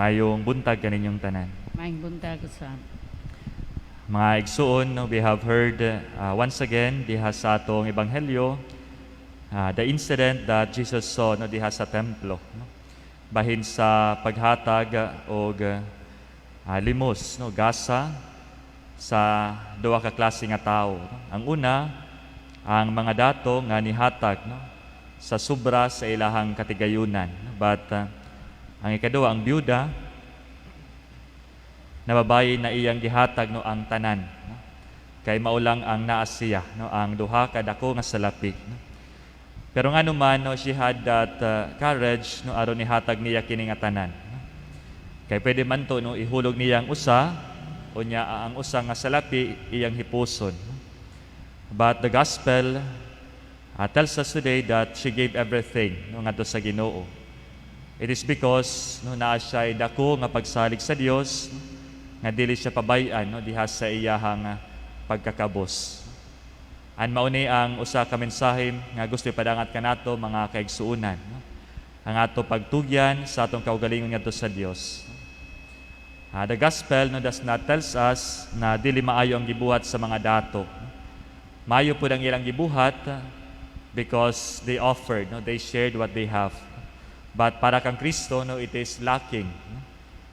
Maayong buntag kaninyong tanan. Maayong buntag usab. Mga igsuon, no, we have heard once again diha sa atong ebanghelyo the incident that Jesus saw, no, diha sa templo, no? Bahin sa paghatag og limos, no, gasa sa duha ka klase nga tawo, no? Ang una, ang mga dato nga nihatag, no, sa sobra sa ilahang katigayunan, no? But ang ikaduha, ang byuda na babayi na iyang gihatag, no, ang tanan, no? Kay mao lang ang naa siya, no, ang duha ka dako nga salapi, no? Pero ngano man, no, she had that courage, no, aron nihatag niya kini nga tanan, no? Kay pwede man to, no, ihulog niya ang usa unya ang usa nga salapi iyang hipuson, no? But the gospel tells us today that she gave everything, no, ngadto sa Ginoo. It is because, no, naa siya dako nga pagsalig sa Dios, no, nga dili siya pabay-an, no, diha sa iyahang pagkakabos. And mao ni ang usa ka mensahe nga gusto ipadangat kanato, mga kaigsuonan, no? Ang ato pagtugyan sa atong kaugalingon ngadto sa Dios. The gospel, no, does not tells us na dili maayo ang gibuhat sa mga dato. Maayo pud ang ilang gibuhat because they offered, no, they shared what they have. But para kang Kristo, no, it is lacking, no?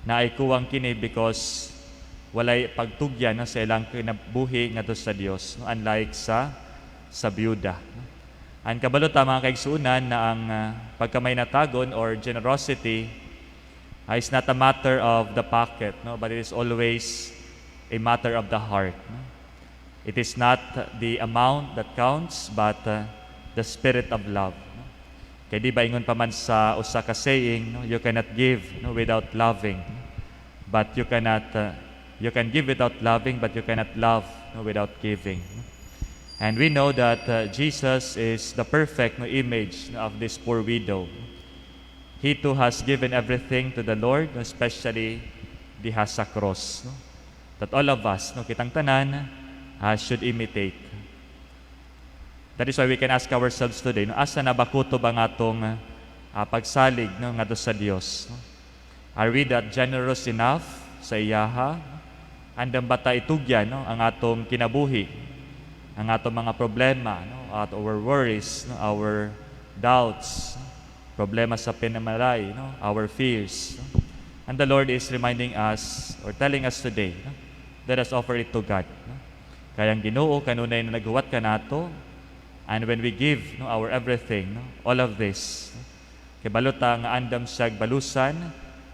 Naay kuwang kini because walay pagtugyan, no, sa ilang kinabuhi ngadto sa Dios, no, unlike sa byuda, no? Ang kabalo ta, mga kaigsuonan, na ang pagkamahinatagon or generosity is not a matter of the pocket, no, but it is always a matter of the heart, no? It is not the amount that counts, but the spirit of love, no? Kay di ba ingon pa man sa usa ka saying, no, you cannot give, no, without loving. But you cannot you can give without loving, but you cannot love, no, without giving. And we know that Jesus is the perfect, no, image, no, of this poor widow. He too has given everything to the Lord, no, especially diha sa cross. No? That all of us, no, kitang tanan, should imitate. That is why we can ask ourselves today, no, asa na ba kutob ang atong pagsalig, no, ngadto sa Dios? No? Are we that generous enough sa iyaha? Andam ba ta itugyan, no, ang atong kinabuhi, ang atong mga problema, no, at our worries, no, our doubts, problema sa pinamalay, no, our fears, no? And the Lord is reminding us or telling us today, no, let us offer it to God. No? Kay ang Ginoo kanunay na naghuwat kanato, and when we give, no, our everything, no, all of this, no, kay kabalo ta nga andam siya balusan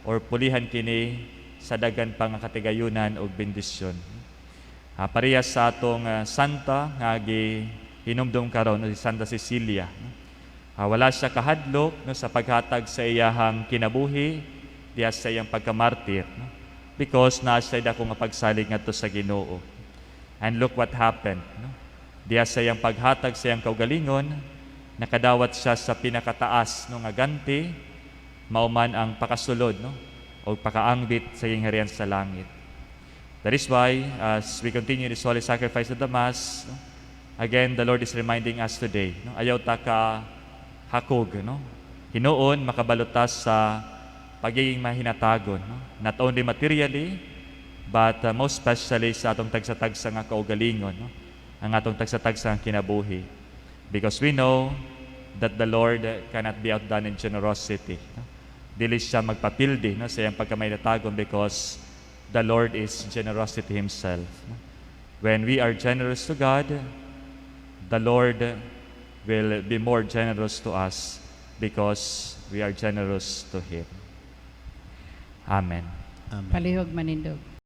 or pulihan kini sa daghan pa nga katigayunan ug bendisyon. Parehas sa atong santa nga gihinumdum karon, no, si Santa Cecilia, no? Wala siya kahadlok, no, sa paghatag sa iyahang kinabuhi diha sa iyang pagkamartir, no? Because naa siya dako nga pagsalig ngadto sa Ginoo. And look what happened, no? Diha sa iyang paghatag sa iyang kaugalingon, nakadawat siya sa pinakataas, no, nga ganti, mao man ang pakasulod, no, o pakaangbit sa gingharian sa langit. That is why, as we continue this holy sacrifice of the Mass, no, again, the Lord is reminding us today, no, ayaw ta ka hakog, no? Hinuon, makabalo ta sa pagiging mahinatagon, no? Not only materially, but most especially sa atong tagsa-tagsa nga kaugalingon, no? Ang atong tagsa-tagsa nga kinabuhi. Because we know that the Lord cannot be outdone in generosity. No? Dili siya magpapildi, no, sa iyang pagkamahinatagon because the Lord is generosity Himself. No? When we are generous to God, the Lord will be more generous to us because we are generous to Him. Amen. Amen. Palihog manindog.